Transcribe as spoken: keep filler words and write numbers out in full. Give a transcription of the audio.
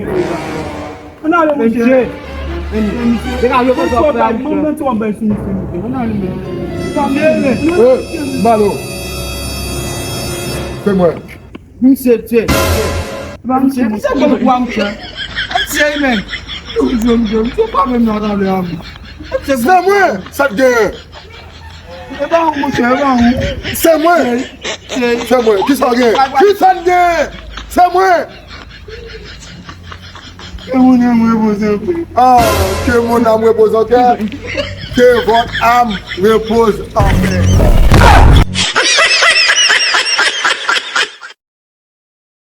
gen deja. Ann ale, monchè. Mesye. Mesye. Degaje, konsa w pral, mesye. Mwen mèt w ap bay sou misye, mesye. Ann ale, men. Sa m ye, men. Eh, Malo. Se mwen. Misye, misye. Misye, misye, bon, kwa, monchè. Misye, men. Misye, misye, misye, pa menm nan tande a, men. Se mwen, sa k genyen. E pa ou, monchè, e pa ou. Se mwen. Se mwen. Kisa w gen? Kisa n gen? Se mwen. Que mon âme repose en paix. Ah, que mon âme repose en paix. Que votre âme repose en paix.